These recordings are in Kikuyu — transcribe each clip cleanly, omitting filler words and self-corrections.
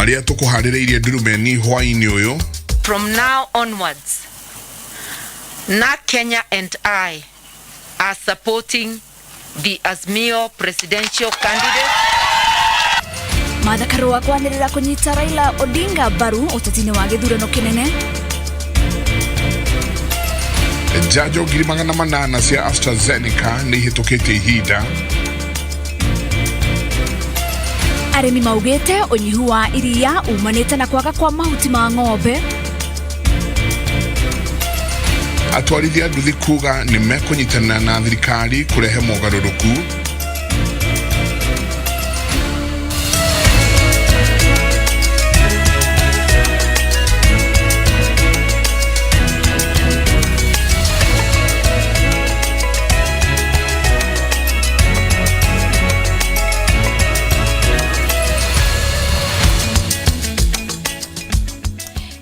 Marĩa tũkũharĩrĩirie ndurumeni hwaĩ-inĩ ũyũ. From now onwards, NARC Kenya and I are supporting the Azimio presidential candidate. Martha Karua kwanĩrĩra kũnyita Raila Odinga mbaru ũteti-inĩ wa gĩthurano kĩnene. Njanjo 800,000 cia AstraZeneca nĩ ihĩtũkĩtie ihinda. Arĩmi maugĩte ũnyihu wa iria umanĩte na kwaga kwa mahuti ma ng'ombe. Atwarithia nduthi kuga nĩ mekũnyitanĩra na thirikari kũrehe mogarũrũku.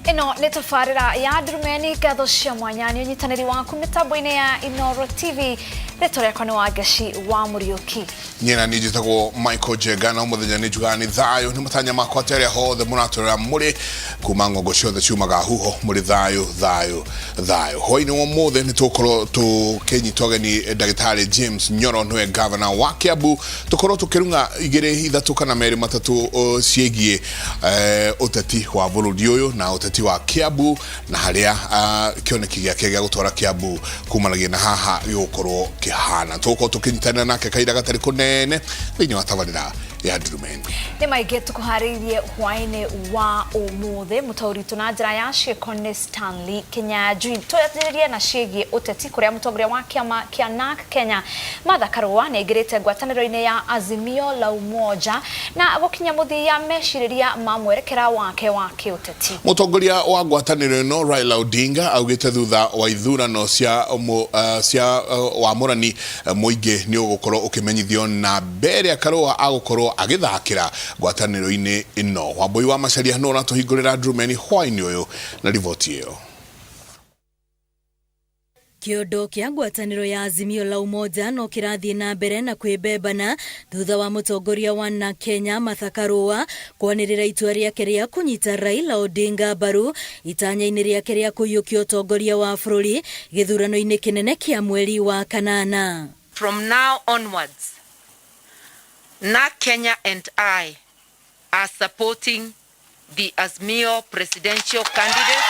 Ĩno nĩ tabarĩra ya Ndurumeni, ngatho cia mwanya nĩ ũnyitanĩri waku mĩtambo-inĩ ya Inooro TV. Rĩtwa rĩakwa nĩ Wangeci wa Mũriũki. Niĩ na niĩ njĩtagwo Michael Njenga, na mũthenya nĩ njugaga nĩ thayũ. Nĩ matanya makwa atĩ arĩa hothe mũratũrora mũrĩ kuma ng'ongo ciothe ciumaga huho mũrĩ thayũ thayũ thayũ. Hwainĩ wa ũmũthĩ nĩ tũgũkorwo tũkĩnyita ũgeni ndagĩtarĩ James Nyoro, nĩwe gavana wa Kiambu, tũkorwo tũkĩrung'a igĩrĩ ithatũ kana merĩ matatũ ciĩgiĩ ũteti wa bũrũri ũyũ na ũteti wa Kiambu, na harĩa kĩoneki gĩake gĩa gũtwara Kiambu kumanagia na haha gĩgũkorwo kĩhana. Tũgũkorwo tũkĩnyitanĩra nake kahinda gatarĩ kũnene thĩinĩ wa tabarĩra ya Ndurumeni. Nĩ maingĩ tũkũharĩirie hwaĩ-inĩ wa ũmũthĩ. Mũtaũri witũ na njĩra ya ciĩko nĩ Stanley Kinyanjui. Twanjĩrĩrie na ciĩgiĩ ũteti kũrĩa mũtongoria wa kĩama kĩa NARC Kenya Martha Karua nĩ aingĩrĩte ngwatanĩro-inĩ ya Azimio la Umoja na gũkinya mũthia mecirĩria ma mwerekera wake wa kĩũteti. Mũtongoria wa ngwatanĩro ĩno Raila Odinga augĩte thutha wa ithurano cia cia wamũrani mũingĩ nĩ ũgũkorwo ũkĩmenyithio namba ĩrĩa Karũa agũkorwo agĩthakĩra ngwatanĩro-inĩ ĩno. Wambũi wa Macharia nĩwe ũratũhingũrĩra ndurumeni hwaĩ-inĩ ũyũ na riboti ĩyo. Kĩondo kĩa ngwatanĩro ya Azimio la Umoja no kĩrathiĩ na mbere na kwĩbembana thutha wa mũtongoria wa NARC Kenya Martha Karũa kwanĩrĩra itua rĩake rĩa kũnyita Raila Odinga mbaru itanya-inĩ rĩake rĩa kũiyũkia ũtongoria wa bũrũri gĩthurano-inĩ kĩnene kĩa mweri wa kanana. From now onwards, NARC Kenya and I are supporting the Azimio presidential candidate.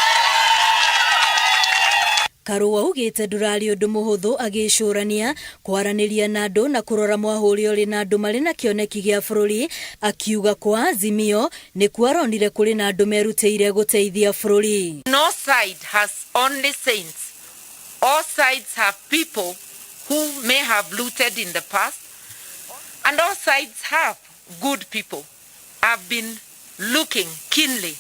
Karũa augĩte ndũrarĩ ũndũ mũhũthũ agĩcũrania kwaranĩria na andũ na kũrora mwahũ ũrĩa ũrĩ na andũ marĩ na kĩoneki gĩa bũrũri, akiuga kwa Azimio nĩkuo aronire kũrĩ na andũ merutĩire gũteithia bũrũri. No side has only saints. All sides have people who may have looted in the past, and all sides have good people. I've been looking keenly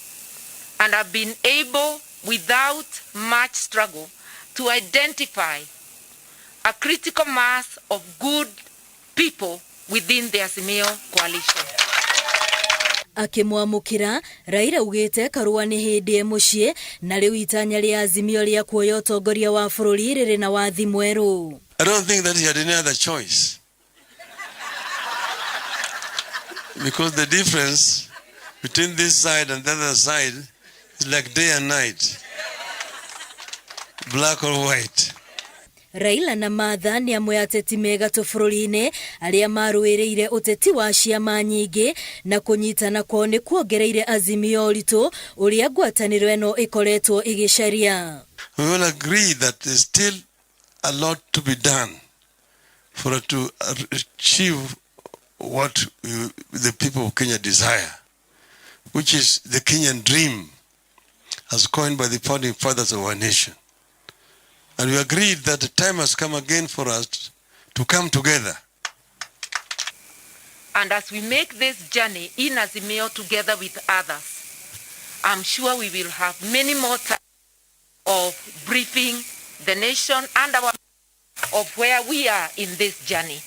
and I've been able, without much struggle, to identify a critical mass of good people within the Azimio coalition. Akĩmwamũkĩra, Raila augĩte Karũa nĩ hĩndĩ e mũciĩ na rĩu itanya rĩa Azimio rĩa kuoya ũtongoria wa bũrũri rĩrĩ na wathi mwerũ. I don't think that he had any other choice. Because the difference between this side and the other side is like day and night. Black or white. Raila na Martha nĩ amwe ateti me gatũ bũrũri-inĩ arĩa marũĩrĩire ũteti wa ciama nyingĩ na kũnyitana kwao nĩ kuongereire Azimio ũritũ ũrĩa ngwatanĩro ĩno ĩkoretwo ĩgĩcaria. We will agree that there's still a lot to be done for us to achieve what the people of Kenya desire, which is the Kenyan dream as coined by the founding fathers of our nation. And we agreed that the time has come again for us to come together. And as we make this journey in Azimio together with others, I'm sure we will have many more times of briefing the nation and our of where we are in this journey.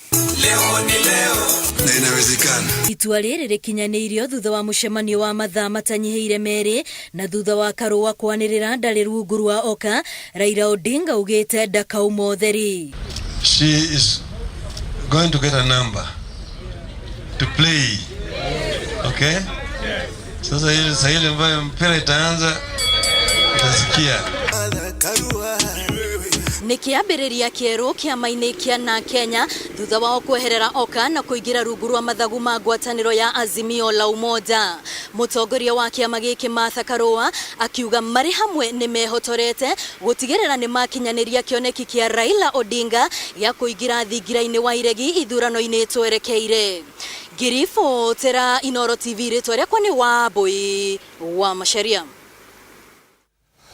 Na inawezekana. Itua rĩrĩ rĩkinyanĩirio thutha wa mũcemanio wa mathaa matanyihĩire merĩ na thutha wa Karũa kwanĩrĩra ndarĩ rungu rwa Oka. Raila Odinga augĩte ndakauma ũtheri. She is going to get a number to play. Okay? Sasa ile saa ile ambayo mpira itaanza utasikia. Nĩ kĩambĩrĩria kĩerũ kĩama-inĩ kĩa na Kenya thutha wao kweherera Oka na kũingĩra rungu rwa mathagu ma ngwatanĩro ya Azimio la Umoja. Mũtongoria wa kĩama gĩkĩ Martha Karua akiuga marĩ hamwe nĩ mehotorete gũtigĩrĩra nĩ makinyanĩria kĩoneki kĩa Raila Odinga gĩa kũingĩra thingira-inĩ wa iregi ithurano-inĩ twerekeire. Ngĩribotera Inooro TV, rĩtwa rĩakwa nĩ Wambui wa Macharia.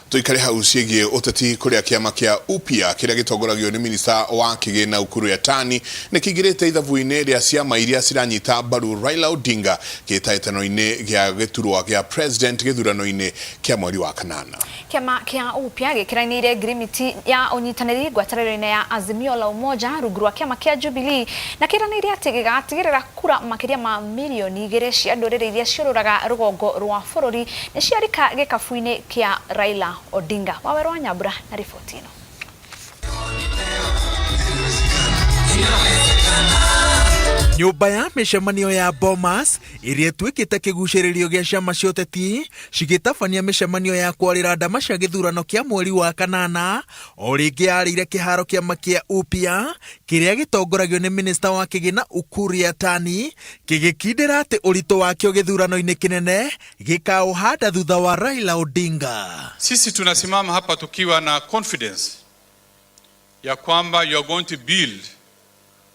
Tuikare hau ciĩgiĩ ũteti kũrĩa kĩama kĩa Upya kĩrĩa gĩtongoragio nĩ minista wa kĩgĩna Ukur Yatani nĩ kĩingĩrĩte ithabu-inĩ rĩa ciama iria ciranyita mbaru Raila Odinga kĩhĩtahĩtano-inĩ gĩa gĩturwa gĩa president gĩthurano-inĩ kĩa mweri wa kanana. Kĩama kĩa Upya gĩkĩranĩire ngirimiti ya ũnyitanĩri ngwatanĩro-inĩ ya Azimio la Umoja rungu rwa kĩama kĩa Jubilee na kĩranĩire atĩ gĩgatigĩrĩra kura makĩria ma 2 milioni cia ndũrĩrĩ iria ciũrũraga rũgongo rwa bũrũri nĩ ciarika gĩkabu-inĩ kĩa Raila Odinga. Wawerũ wa Nyambura na riboti ĩno. Nyũmba ya mĩcemanio ya Bomas ĩrĩa ĩtuĩkĩte kĩgucĩrĩrio gĩa ciama cia ũteti cigĩtabania mĩcemanio ya kwarĩra ndama cia gĩthurano kĩa mweri wa kanana o rĩngĩ yarĩire kĩharo kĩama kĩa Upya kĩrĩa gĩtongoragio nĩ minista wa kĩgĩna Ukur Yatani kĩgĩkindĩra atĩ ũritũ wakĩo gĩthurano-inĩ kĩnene gĩkaũhanda thutha wa Raila Odinga. Sisi tunasimama hapa tukiwa na confidence ya kwamba you are going to build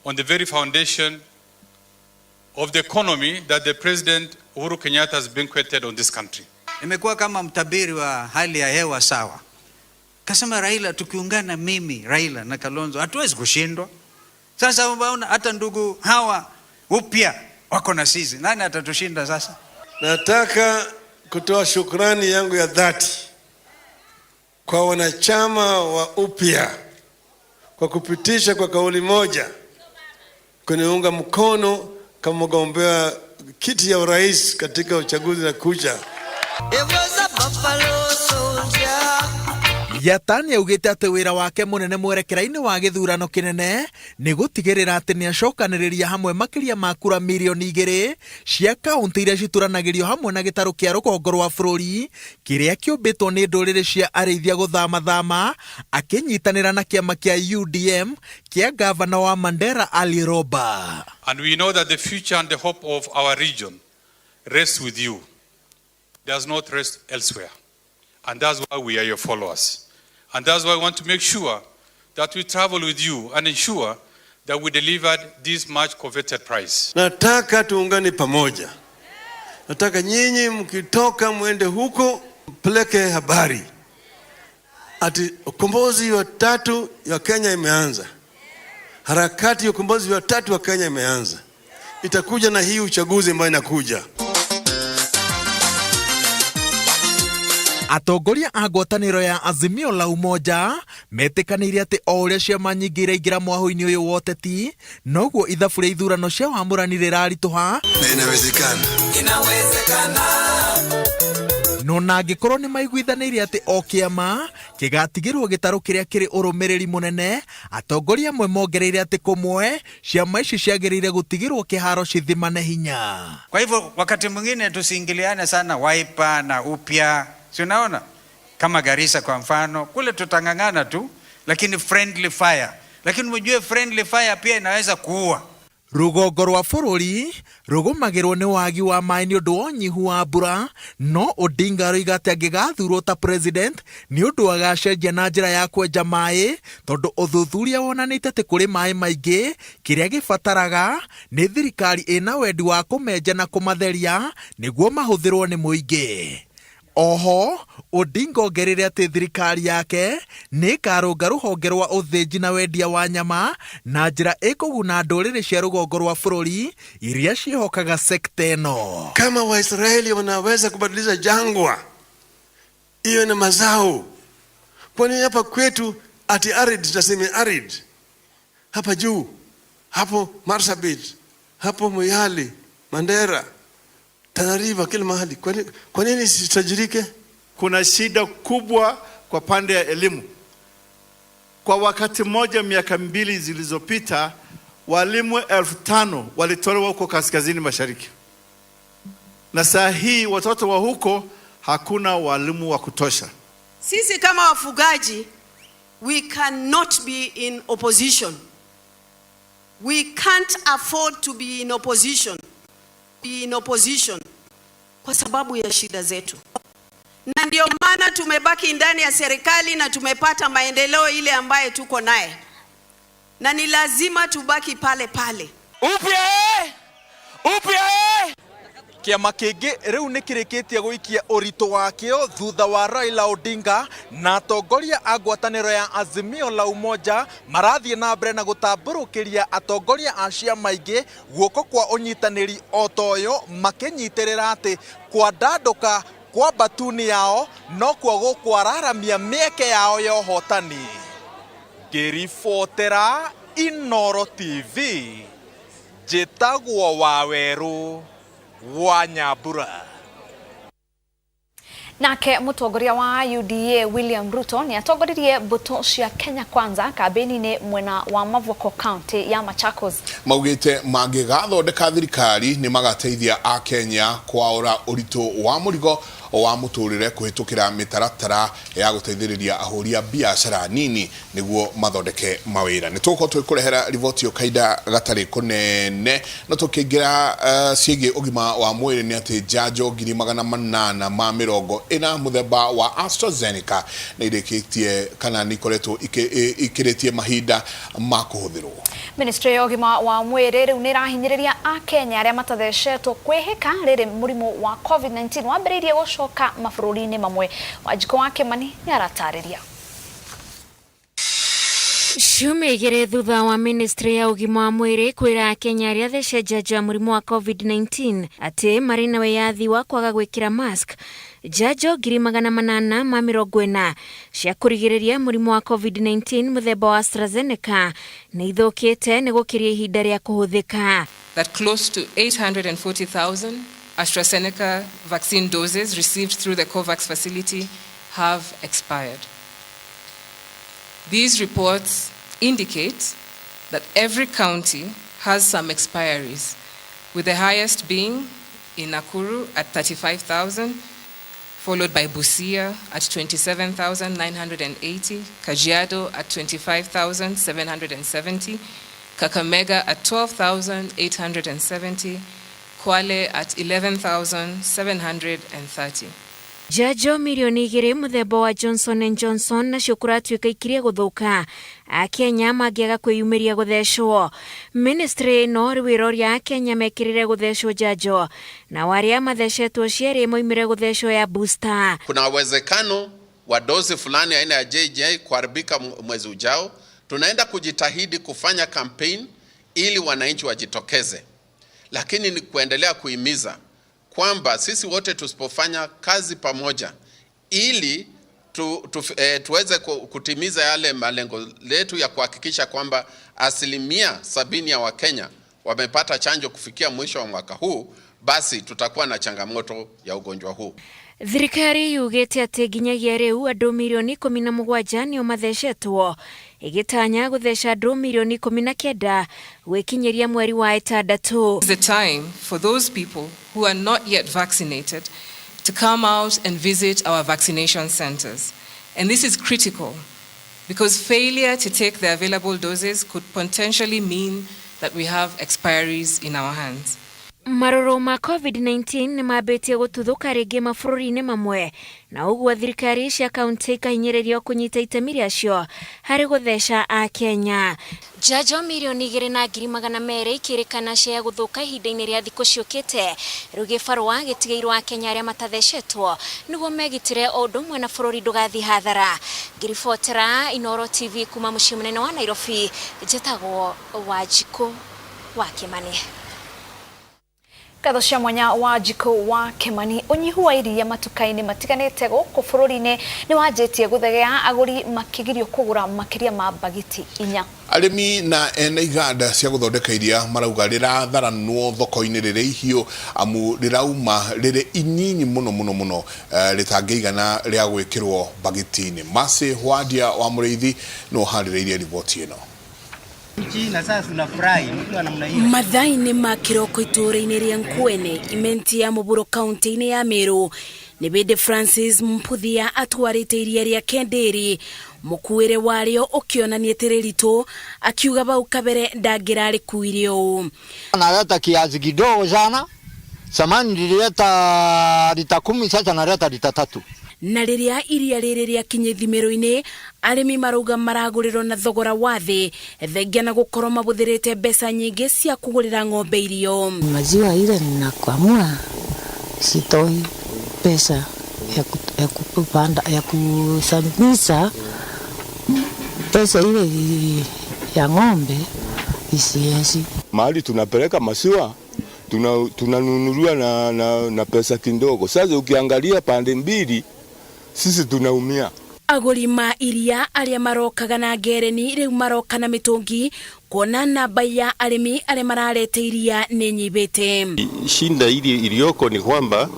on the very foundation of the economy that the President Uhuru Kenyatta has banqueted on this country. Nimekuwa kama mtabiri wa hali ya hewa sawa. Kasema Raila, tukiungana mimi Raila na Kalonzo hatuwezi kushindwa. Sasa unaona hata ndugu hawa Upya wako na sisi, nani atatushinda sasa? Nataka kutoa shukrani yangu ya dhati kwa wanachama wa Upya kwa kupitisha kwa kauli moja kuniunga mkono kama mgombea kiti ya urais katika uchaguzi na kuja. Yatani augĩte atĩ wĩra wake mũnene mwerekera-inĩ wa gĩthurano kĩnene nĩ gũtigĩrĩra atĩ nĩ acokanĩrĩria hamwe makĩria ma kura 2 milioni cia kaunti iria cituranagĩrio hamwe na gĩtarũ kĩa rũgongo rwa bũrũri kĩrĩa kĩũmbĩtwo nĩ ndũrĩrĩ cia arĩithia gũthamathama akĩnyitanĩra na kĩama kĩa UDM kĩa gavana wa Mandera Ali Roba. And we know that the future and the hope of our region rests with you, does not rest elsewhere. And that's why we are your followers. And that's why we want to make sure that we travel with you and ensure that we delivered this much coveted prize. Nataka tuungane pamoja. Nataka nyinyi mkitoka mwende huko mpeleke habari ati ukombozi wa tatu ya Kenya imeanza. Harakati ya ukombozi wa tatu wa Kenya imeanza. Itakuja na hii uchaguzi ambayo inakuja. Atongoria a ngwatanĩro ya Azimio la Umoja metĩkanĩire atĩ o ũrĩa ciama nyingĩ iraingĩra mwahũ-inĩ ũyũ wa ũteti noguo ithabu rĩa ithurano cia wamũrani rĩraritũha. Na inawezekana. No na angĩkorwo nĩ maiguithanĩirie atĩ o kĩama kĩgatigĩrwo gĩtarũ kĩrĩa kĩrĩ ũrũmĩrĩri mũnene, atongoria amwe mongereire atĩ kũmwe ciama ici ciagĩrĩire gũtigĩrwo kĩharo cithimane hinya. Kwa hivyo wakati mwingine tusiingiliane sana Wiper na Upya, si unaona kama Garissa kwa mfano, kule tutang'ang'ana tu, lakini friendly fire. Lakini mjue friendly fire pia inaweza kuua. Rũgongo rwa bũrũri rũgũmagĩrwo nĩ wagi wa maĩ nĩ ũndũ wa ũnyihu wa mbura, no Odinga aroiga atĩ angĩgathurwo ta president nĩ ũndũ agacenjia na njĩra ya kwenja maĩ tondũ ũthuthuria wonanĩte atĩ kũrĩ maĩ maingĩ, kĩrĩa gĩbataraga nĩ thirikari ĩna wendi wa kũmenja na kũmatheria nĩguo mahũthĩrwo nĩ mũingĩ. Oho Odinga ongereire atĩ thirikari yake nĩ ĩkarũnga rũhonge rwa ũthĩnji na wendia wa nyama na njĩra ĩkũguna ndũrĩrĩ cia rũgongo rwa bũrũri iria ciĩhokaga sekta ĩno. Kama Waisraeli wanaweza kubadilisha jangwa iwe na mazao, kwa nini hapa kwetu ati arid, tutasema arid hapa juu hapo Marsabit, hapo Moyale, Mandera, Tana River, kila mahali? Kwa nini sitajirike? Kuna shida kubwa kwa pande ya elimu. Kwa wakati mmoja, miaka 2 zilizopita, walimu 5,000 walitolewa huko kaskazini mashariki. Na saa hii watoto wa huko hakuna walimu wa kutosha. Sisi kama wafugaji, we cannot be in opposition. We can't afford to be in opposition. Be in opposition kwa sababu ya shida zetu, na ndio maana tumebaki ndani ya serikali na tumepata maendeleo ile ambayo tuko naye, na ni lazima tubaki pale pale. Upya upya. Kĩama kĩngĩ rĩu nĩ kĩrĩkĩtie gũikia ũritũ wakĩo thutha wa Raila Odinga na atongoria a ngwatanĩro ya Azimio la Umoja marathiĩ na mbere na gũtambũrũkĩria atongoria a ciama ingĩ guoko kwa ũnyitanĩri o ta ũyũ, makĩnyitĩrĩra atĩ kwandandũka kwa mbatuni yao nokuo gũkwararamia mĩeke yao ya ũhotani. Ngĩribotera Inooro TV, njĩtagwo Wawerũ wa Nyambura. Nake mũtongoria wa UDA William Ruto nĩ atongoririe mbũtũ cia Kenya Kwanza kambĩni-inĩ mwena wa Mavoko, county ya Machakos. Maugĩte mangĩgathondeka thirikari nĩ magateithia akenya kwaũra ũritũ wa mũrigo wa mũtũrĩre kũhĩtũkĩra mĩtaratara ya gũteithĩrĩria ahũri a biacara nini nĩguo mathondeke mawĩra. Nĩ tũgũkorwo tũgĩkũrehera riboti ĩyo kahinda gatarĩ kũnene. No tũkĩingĩra ciĩgiĩ ũgima wa mwĩrĩ, nĩ atĩ njanjo 840,000 mũthemba wa AstraZeneca nĩ irĩkĩtie kana nĩ ikoretwo ikĩrĩtie mahinda ma kũhũthĩrwo. Ministry ya ũgima wa mwĩrĩ rĩu nĩ ĩrahinyĩrĩria akenya arĩa matathecetwo kwĩhĩka rĩrĩ mũrimũ wa COVID-19 wambĩrĩirie gũcoka mabũrũri-inĩ mamwe. Wanjikũ wa Kĩmani nĩ aratarĩria. Ciumia 2 thutha wa ministry ya ũgima wa mwĩrĩ kwĩra akenya arĩa thece njanjo ya mũrimũ wa COVID-19 atĩ marĩ na wĩyathi wa kwaga gwĩkĩra mask, njanjo 840,000 cia kũrigĩrĩria mũrimũ wa COVID-19 mũthemba wa AstraZeneca nĩ ithũkĩte nĩ gũkĩria ihinda rĩa kũhũthĩka. That close to 840,000 AstraZeneca vaccine doses received through the COVAX facility have expired. These reports indicate that every county has some expiries, with the highest being in Nakuru at 35,000, followed by Busia at 27,980, Kajiado at 25,770, Kakamega at 12,870, Kwale at 11,730. Njanjo 2 mirioni mũthemba wa Johnson and Johnson nacio kũratuĩka ikirie gũthũka akenya mangĩaga kwĩyumĩria gũthecwo. Ministry ĩno rĩu ĩroria akenya mekĩrĩre gũthecwo njanjo, nao arĩa mathecetwo cierĩ moimĩre gũthecwo ya booster. Kuna uwezekano wa dozi fulani aina ya JJ kuharibika mwezi ujao. Tunaenda kujitahidi kufanya campaign ili wananchi wajitokeze, lakini ni kuendelea kuhimiza kwamba sisi wote tusipofanya kazi pamoja ili tuweze kutimiza yale malengo letu ya kuhakikisha kwamba 70% ya Wakenya wamepata chanjo kufikia mwisho wa mwaka huu, basi tutakuwa na changamoto ya ugonjwa huu. Thirikari yugĩte atĩ nginyagia rĩu andũ 17 mirioni nĩo mathecetwo, ĩgĩtanya gũtheca andũ 19 mirioni gwĩkinyĩria mweri wa ĩtandatũ. It's the time for those people who are not yet vaccinated to come out and visit our vaccination centers. And this is critical because failure to take the available doses could potentially mean that we have expiries in our hands. Marũrũ ma COVID-19 nĩ mambĩtie gũtuthũka rĩngĩ mabũrũri-inĩ mamwe, na ũguo thirikari cia kaunti ikahinyĩrĩrio kũnyita itemi rĩacio harĩ gũtheca akenya. Njanjo 2,200,000 ikĩrĩkana cia gũthũka ihinda-inĩ rĩa thikũ ciũkĩte. Rĩu gĩbarũa gĩtigĩirwo akenya arĩa matathecetwo nĩguo megitĩre o ũndũ ũmwe na bũrũri ndũgathiĩ hathara. Ngĩribotera Inooro TV kuma mũciĩ mũnene wa Nairobi, njĩtagwo Wanjikũ wa Kĩmani. Ngatho cia mwanya wa Njikũ wa Kĩmani. Ũnyihu wa iria matuka-inĩ matiganĩte gũkũ bũrũri-inĩ nĩ wanjĩtie gũthegea, agũri makĩgirio kũgũra makĩria ma bagiti 4. Arĩmi na ene iganda cia gũthondeka iria marauga rĩratharanwo thoko-inĩ rĩrĩ ihiũ, amu rĩrauma rĩrĩ inyinyi mũno mũno mũno, rĩtangĩigana rĩa gwĩkĩrwo bagiti-inĩ. Mercy Hwadia wa Mũrĩithi no harĩrĩirie riboti ĩno. Na sasa tunafurahi mtu namna hiyo. Mathaa-inĩ ma kĩroko itũũra-inĩ rĩa Nkuene, Imenti ya Mũburo, kaunti-inĩ ya Meru, nĩ bĩndĩ Francis Mputhia atwarĩte iria rĩake ndĩri, mũkuĩre warĩo ũkĩonania tĩrĩritũ, akiuga bau kabere ndangĩrarĩkuire ũũ. Naleta kiasi kidogo sana. Zamani nilileta lita 10, sasa naleta lita 3. Na rĩrĩa iria rĩrĩ rĩakinya ithimĩro-inĩ, arĩmi marauga maragũrĩrwo na thogora wa thĩ, thengia na gũkorwo mabũthĩrĩte mbeca nyingĩ cia kũgũrĩra ng'ombe irio. Maziwa ile ninakamua sitoi pesa ya kupanda, ya kusambisa pesa ile ya ng'ombe isiezi. Mahali tunapeleka maziwa tunanunuliwa na pesa kidogo. Sasa ukiangalia pande mbili, sisi tunaumia. Agũri ma iria arĩa marokaga na ngereni rĩu maroka na mĩtũngi, kuona namba ya arĩmi arĩa mararete iria nĩ nyibĩte. Shinda ili iliyoko ni kwamba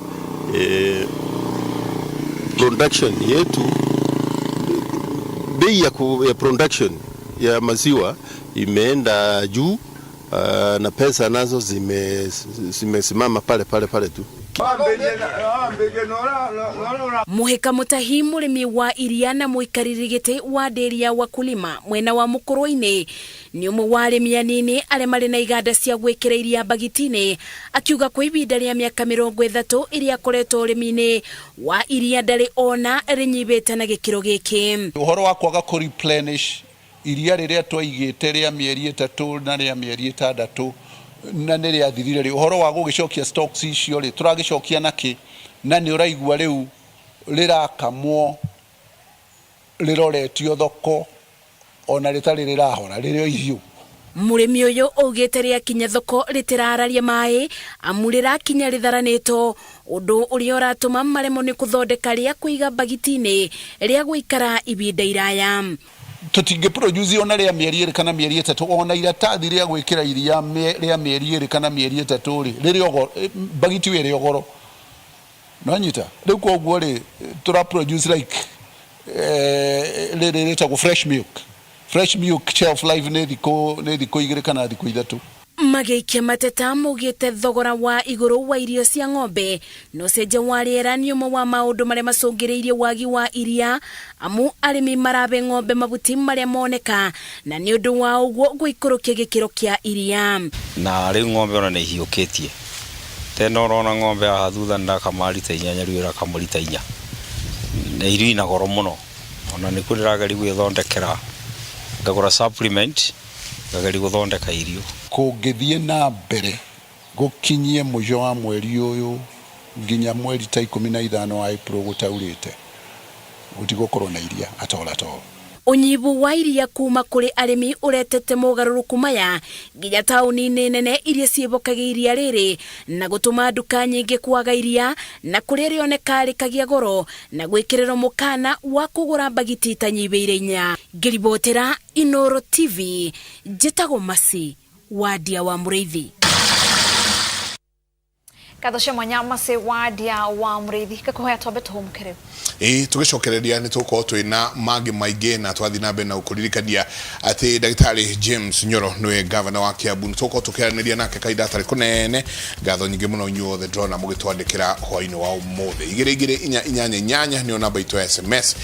production yetu, bei ya production ya maziwa imeenda juu, na pesa nazo zimesimama pale pale pale tu. Muhika Mutahi, mũrĩmi wa iria na mũikarĩri gĩtĩ wa ndĩri ya wakulima mwena wa Mũkũrwe-inĩ, nĩ ũmwe wa arĩmi anini arĩa marĩ na iganda cia gwĩkĩra iria mbagiti-inĩ, akiuga kwa ihinda rĩa mĩaka 30 ĩrĩa akoretwo ũrĩmi-inĩ wa iria ndarĩ ona rĩnyibĩte na gĩkĩro gĩkĩ. Ũhoro wa kwaga kũ replenish iria rĩrĩa twaigĩte rĩa mĩeri 3 na rĩa mĩeri 6 na nĩ rĩathirire rĩ, ũhoro wa gũgĩcokia stocks icio rĩ, tũragĩcokia nakĩ? Na nĩ ũraigua rĩu rĩrakamwo rĩroretio thoko ona rĩtarĩ rĩrahora, rĩrĩ o ihiũ. Mũrĩmi ũyũ augĩte rĩakinya thoko rĩtirararia maĩ, amu rĩrakinya rĩtharanĩtwo, ũndũ ũrĩa ũratũma maremwo nĩ kũthondeka rĩa kũiga mbagiti-inĩ rĩa gũikara ibinda iraya. Tũtingĩ produce ona rĩa mĩeri 2 kana mĩeri 3, ona iratathi rĩa gwĩkĩra iria rĩa mĩeri 2 kana mĩeri 3 rĩ, rĩrĩ ogoro, mbagiti ĩyo ĩrĩ ogoro. Nĩwanyita? Rĩu koguo rĩ, tũra produce like rĩrĩ rĩtagwo fresh milk. Fresh milk shelf life nĩ thikũ 2 kana thikũ 3. Magĩikia mateta maugĩte thogora wa igũrũ wa irio cia ng'ombe na ũcenjia wa rĩera nĩ ũmwe wa maũndũ marĩa macũngĩrĩirie wagi wa iria, amu arĩmi marabe ng'ombe mabuti marĩa moneka, na nĩ ũndũ wa ũguo gũikũrũkia gĩkĩro kĩa iria. Na rĩu ng'ombe ona nĩ ihiũkĩtie tena, ũrona ng'ombe haha thutha ndĩrakama rita 8, rĩu ĩrakama rita 4, na irio ina goro mũno. Ona nĩkuo ndĩrageria gwĩthondekera, ngagũra supplement, ngageria gũthondeka irio. Kũngĩthiĩ na mbere gũkinyie mũico wa mweri ũyũ nginya mweri ta 15 wa April gũtaurĩte, gũtigũkorwo na iria at all at all. Ũnyibu wa iria kuma kũrĩ arĩmi ũretete mogarũrũku maya nginya taũni-inĩ nene iria ciĩbokagia iria rĩrĩ, na gũtũma nduka nyingĩ kwaga iria, na kũrĩa rĩoneka rĩkagĩa goro na gwĩkĩrĩrwo mũkana wa kũgũra mbagiti itanyihĩire 4. Ngĩribotera Inooro TV, njĩtagwo Masi Wadia wa Mũrĩithi. Ngatho cia mwanya Masi Wadia wa Mũrĩithi, ngakũhoya twambe tũhũmũke rĩu. Ĩĩ, tũgĩcokereria nĩ tũgũkorwo twĩna mangĩ maingĩ, na twathiĩ na mbere na gũkũririkania atĩ ndagĩtarĩ James Nyoro nĩwe gavana wa Kiambu. Nĩ tũgũkorwo tũkĩaranĩria nake kahinda gatarĩ kũnene. Ngatho nyingĩ mũno inyuothe ndĩrona mũgĩtwandĩkĩra hwaĩ-inĩ wa ũmũthĩ. 2 2 4 8 8 nĩyo namba itũ ya SMS.